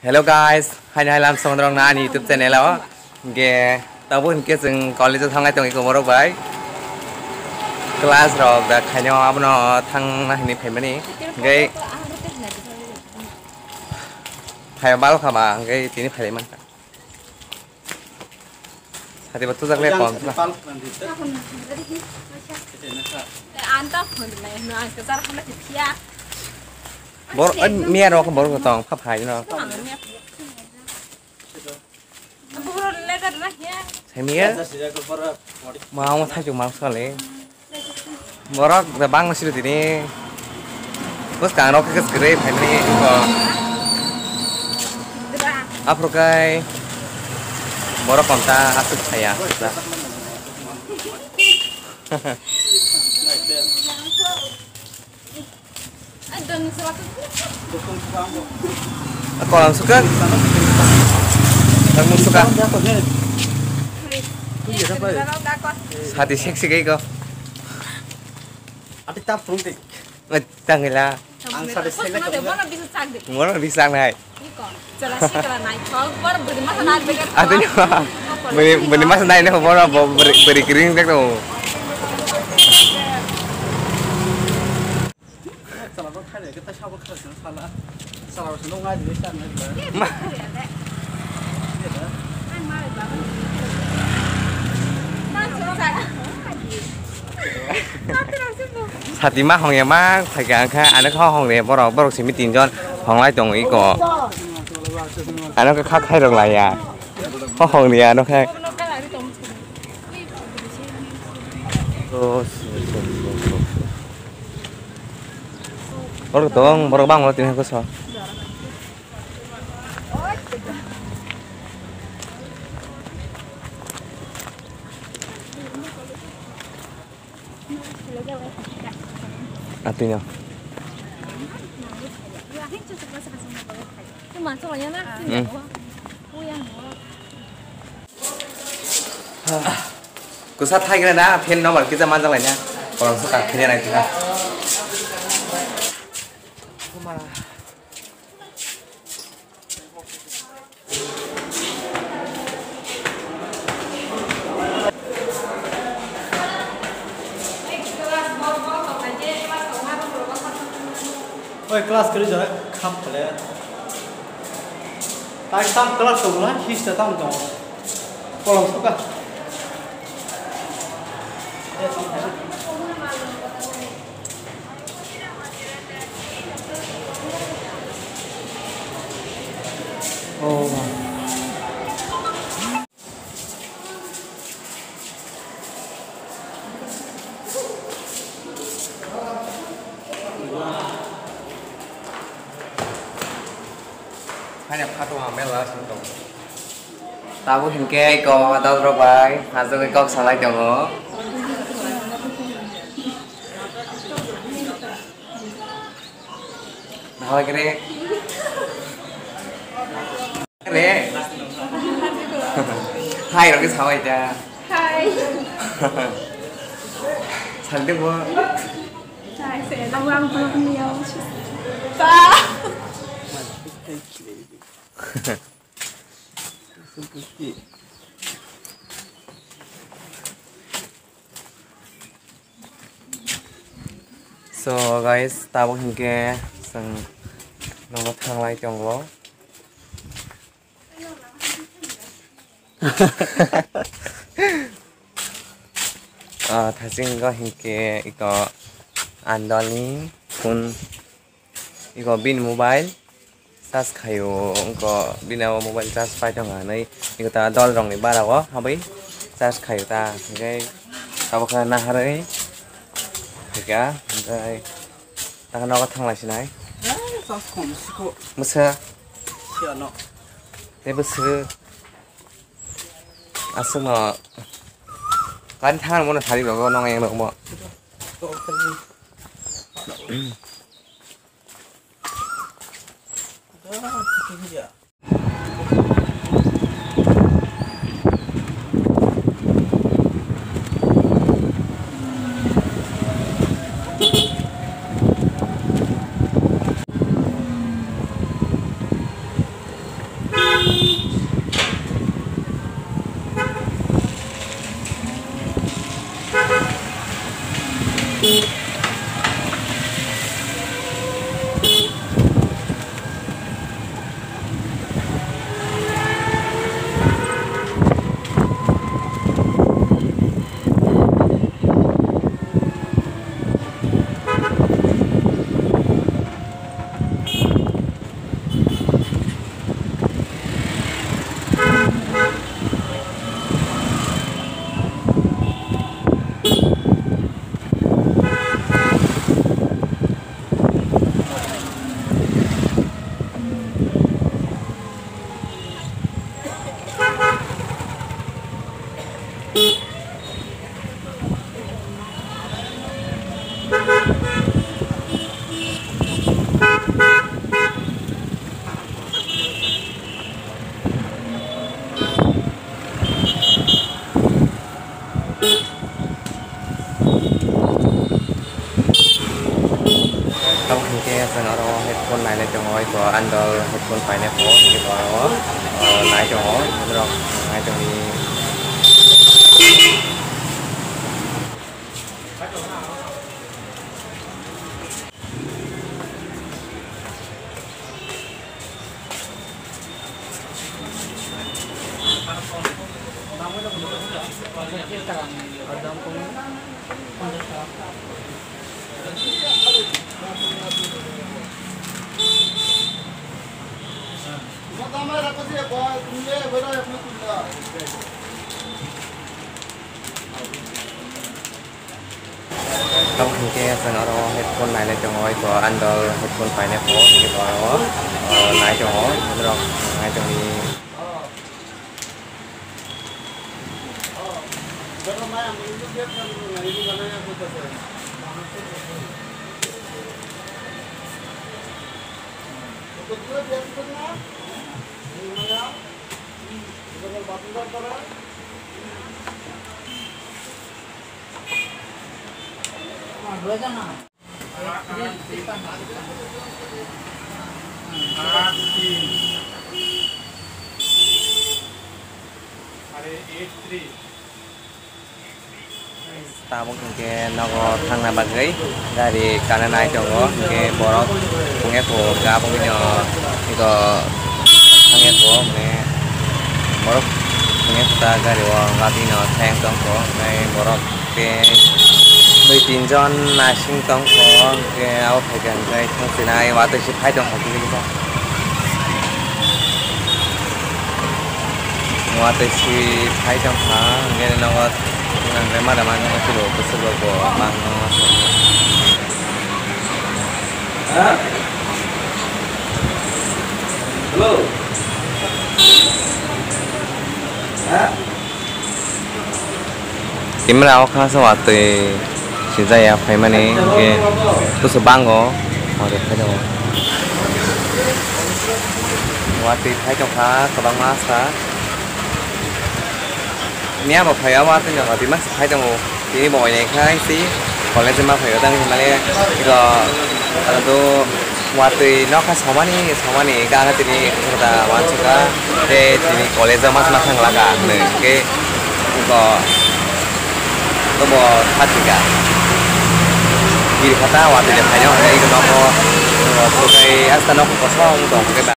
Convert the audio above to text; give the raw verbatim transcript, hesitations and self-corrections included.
Hello guys, haini hai lam songdrong na ani YouTube channel o. Ge tabo hinke chwng college o thanglai tongwi ko borok bai. Class rok da khaino abono thangna hini phaimani. Ge phai bal khama ge tini phai man. Hati batu jak le pon. Anta phone lai no ang jar khana thia. Bor miya rok bor tong pha phai no. Semiya. Mau thai chuk mau sale. Borok da bang siri tini. Bus kang rok kis gre family ko. Afro kai. Borok konta asuk saya. Kolam suka. Kamu suka. Sati seksi kai ko. Ati tap pun tik. Tangila. Ang sati seksi kai. Mana bisa cak deh. Mana bisa nai. Iko, jelas sih kalau naik. Kalau baru beri masa naik beker. Atanya beri beri masa naik nih baru beri beri kering dek tuh. Salah kok kaya kita siapa kaya sih salah. Salah sih lo ngaji bisa naik. Satima hongya ma phaikha wngkha, ano kha hongni borok, borok simi tinjon honglai tongo iko. Ano kha khai rok laiya. Ho hongni ano khai. Borok tong, borok bangma tini koso. Atwino. Hmm. Kusa thai gana na, phen no mar kisa manjak lai na. Kolam suka phene nai kisa. Oi, class kwrwi jora khap khle. Tai tam class tongo na, hista tam tongo. Kolom suka. Oh. Haino phato ang mela song tong. Tabuk hinkhe iko adal rok bai hajagwi kok salai tongo. Nahoi kre. Re. Hai rok sabai ta. Hai. Sante bo. Hai se na wang bu ni yo. Pa. So guys, tabuk hinkhe chwng nogo thanglai tongo. Ah, thasingo hinkhe iko Andalni phone. Iko bini mobile charge khaio, wngkha bini abo mobile charge pai tongo hinwi, iko ta dol rokni bara o habwi charge khaio ta, hinkhe tabukhe naharwi phaikha, hinkhe takhe nogo thanglai sinai. Charge khom siko. Mwsa. Siyano. Tei bwswk aswkno kani thang mano sari rogo nong yang rokmo. Andal headphone painai pho, hingke borok, o, nai tongo, borok nai tongdi. Tamo hingke chwng oro headphone nainai tongo, eko andal headphone painai pho, hingke borok, o, nai tongo, borok nai tongdi. Tabuk hingke nogo thangna bagwi gari kana nai tongo, hingke borok wngya kho, tabuk no eko thangya kho, hwnwi borok wngya kho ta gari o, gari no thang tong kho, hwnwi borok. Tei dui tin jon naising tong kho, hingke abo phaikha hingke thang sinai watwi se phai tong kho kisa. Watwi se phai tong kha, hingke nogo nang bai ma da mangno, swbo, swbo bo mangno. Ha? Hello? Ha? Camera o kha se watwi sijaya phaimani hingke buso bango watwi phai tongkha kwbangma sa. Miya bo phai o watwi no watwi ma phai tongo. Tini bo oinai khai si college ma phai o tang hinmani iko ado watwi nokha somani somani gana tini da wansukha tei tini college o ma thang laka hwnwi hwnkhe iko tobo khatika kiri khata watwi le phai o hwnwi iko nogo sukai asta nok kosong tong khe ba.